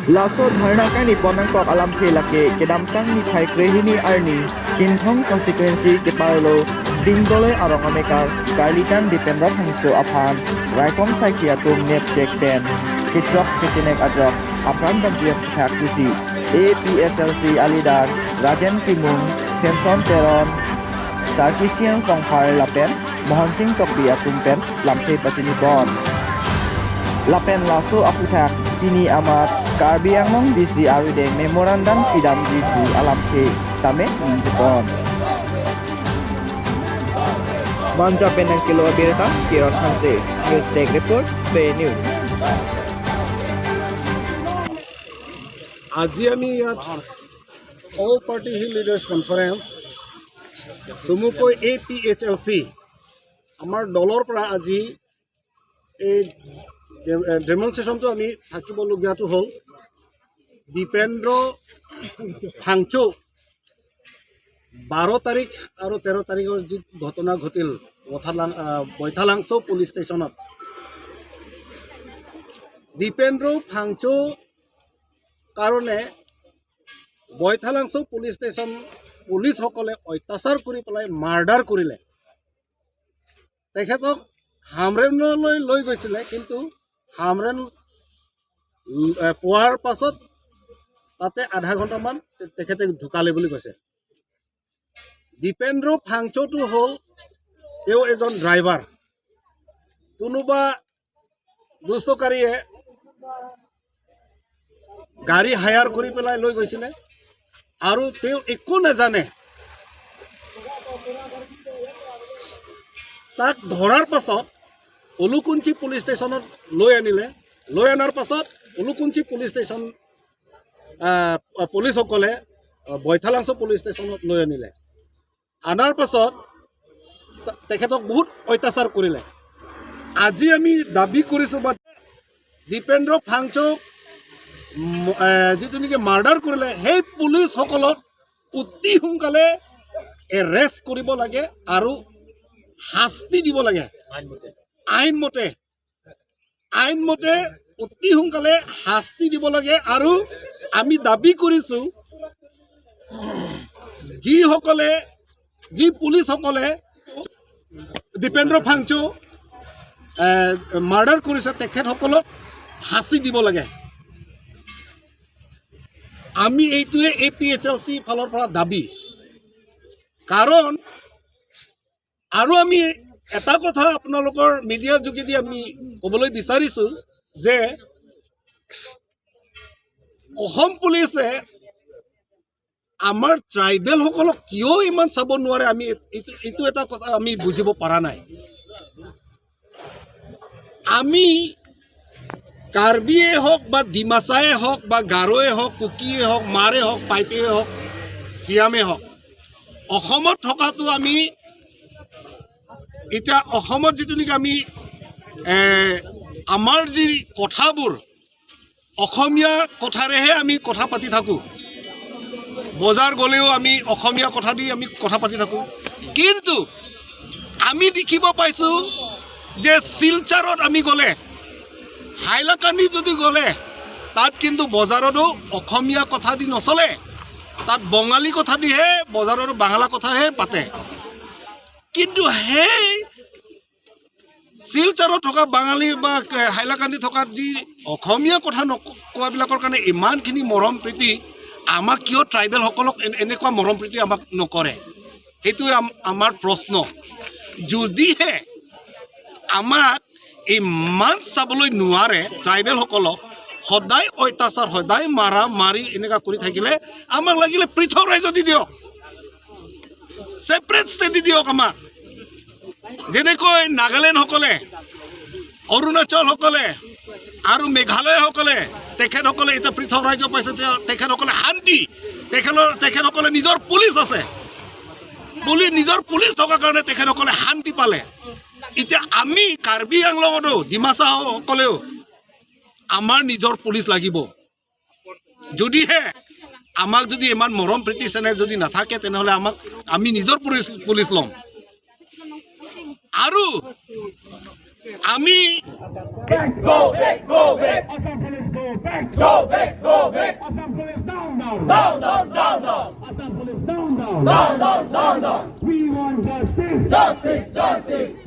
Laso dharna kani bonang kok alam the lake kedamtang ni thai krehini arni Chinthong constituency ke parlo Singdole arong amekar Karlitan Dipendra Phangcho aphan Raikong Saikia tum nep check pen Kichok Kichinek ajok aphan banjiak thak kusi APSLC alidar Rajen Timung Samson Teron Sarkisian Songphar lapen Mohan Singh Tokbi atum pen lamthe pachini bon Lapen laso aputhak pini amat Karbi Anglong DC aru deng memorandum pidam ji thu alamthe tame ninjipon Manja penang kilo birta Kiron Hanse News Tech Report Bay News. আজি আমি ইয়াত all party hill leaders conference, চমুকৈ APHLC, আমাৰ দলৰ পৰা আজি এই ডেমনষ্ট্ৰেশ্যনটো আমি থাকিবলগীয়াটো হ'ল দীপেন্দ্ৰ ফাংচু 12 তাৰিখ আৰু 13 তাৰিখৰ যি ঘটনা ঘটিল বৈঠালাংছ' পুলিচ ষ্টেচনত, দীপেন্দ্ৰ ফাংচু কাৰণে বৈঠালাংছ' পুলিচ ষ্টেচন পুলিচসকলে অত্যাচাৰ কৰি পেলাই মাৰ্ডাৰ কৰিলে। তেখেতক হামৰেণলৈ লৈ গৈছিলে, কিন্তু হামৰেণ পোৱাৰ পাছত তাতে আধা ঘণ্টামান তেখেতে ঢুকালে বুলি কৈছে। দীপেন্দ্ৰ ফাংচোটো হ'ল তেওঁ এজন ড্ৰাইভাৰ। কোনোবা দুষ্টকাৰীয়ে গাড়ী হায়াৰ কৰি পেলাই লৈ গৈছিলে আৰু তেওঁ একো নাজানে। তাক ধৰাৰ পাছত উলুকুঞ্চি পুলিচ ষ্টেচনত লৈ আনিলে। লৈ অনাৰ পাছত উলুকুঞ্চি পুলিচ ষ্টেচন পুলিচসকলে বৈঠালাংছ' পুলিচ ষ্টেচনত লৈ আনিলে। অনাৰ পাছত তেখেতক বহুত অত্যাচাৰ কৰিলে। আজি আমি দাবী কৰিছোঁ বা দীপেন্দ্ৰ ফাংচক যিটো নেকি মাৰ্ডাৰ কৰিলে, সেই পুলিচসকলক অতি সোনকালে এৰেষ্ট কৰিব লাগে আৰু শাস্তি দিব লাগে। আইনমতে অতি সোনকালে শাস্তি দিব লাগে। আৰু আমি দাবী কৰিছোঁ, যি পুলিচসকলে দীপেন্দ্ৰ ফাংচু মাৰ্ডাৰ কৰিছে, তেখেতসকলক ফাঁচি দিব লাগে। আমি এইটোৱে এপিএইচএলচি ফালৰ পৰা দাবী। কাৰণ আৰু আমি এটা কথা আপোনালোকৰ মিডিয়াৰ যোগেদি আমি ক'বলৈ বিচাৰিছোঁ যে অসম পুলিচে আমাৰ ট্ৰাইবেলসকলক কিয় ইমান চাব নোৱাৰে, আমি এইটো এটা কথা আমি বুজিব পৰা নাই। আমি কাৰ্বিয়ে হওক বা ডিমাচাই হওক বা গাৰোৱে হওক, কুকিয়ে হওক, মাৰে হওক, পাইতেয়ে হওক, চিয়ামে হওক, অসমত থকাটো আমি এতিয়া অসমত যিটো নেকি আমি আমাৰ যি কথাবোৰ অসমীয়া কথাৰেহে আমি কথা পাতি থাকোঁ। বজাৰ গ'লেও আমি অসমীয়া কথা দি আমি কথা পাতি থাকোঁ। কিন্তু আমি দেখিব পাইছোঁ যে শিলচাৰত আমি গ'লে, হাইলাকান্দি যদি গ'লে, তাত কিন্তু বজাৰতো অসমীয়া কথা দি নচলে। তাত বঙালী কথা দিহে, বজাৰতো বাংলা কথাহে পাতে। কিন্তু সেই শিলচাৰত থকা বাঙালী বা হাইলাকান্দি থকা যি অসমীয়া কথা নকোৱাবিলাকৰ কাৰণে ইমানখিনি মৰম প্ৰীতি, আমাক কিয় ট্ৰাইবেলসকলক এনেকুৱা মৰম প্ৰীতি আমাক নকৰে? সেইটোৱে আমাৰ প্ৰশ্ন। যদিহে আমাক ইমান চাবলৈ নোৱাৰে, ট্ৰাইবেলসকলক সদায় অত্যাচাৰ, সদায় মাৰা মাৰি এনেকুৱা কৰি থাকিলে, আমাক লাগিলে পৃথক ৰাজ্য দি দিয়ক, ছেপাৰেট ষ্টেট দি দিয়ক আমাক। যেনেকৈ নাগালেণ্ডসকলে, অৰুণাচলসকলে আৰু মেঘালয়সকলে, তেখেতসকলে এতিয়া পৃথক ৰাজ্য পাইছে। তেখেতসকলে শান্তি, তেখেতসকলে নিজৰ পুলিচ আছে। নিজৰ পুলিচ থকাৰ কাৰণে তেখেতসকলে শান্তি পালে। এতিয়া আমি কাৰ্বি আংলঙতো ডিমাচাসকলেও আমাৰ নিজৰ পুলিচ লাগিব। যদিহে আমাক যদি ইমান মৰম প্ৰীতি চেনেহ যদি নাথাকে, তেনেহ'লে আমি নিজৰ পুলিচ ল'ম। আৰু আমি Go back, go back. Assam police go back. Go back, go Down, down, down, down. Assam Police down, down. Down, down, down, down. We want justice. Justice, justice.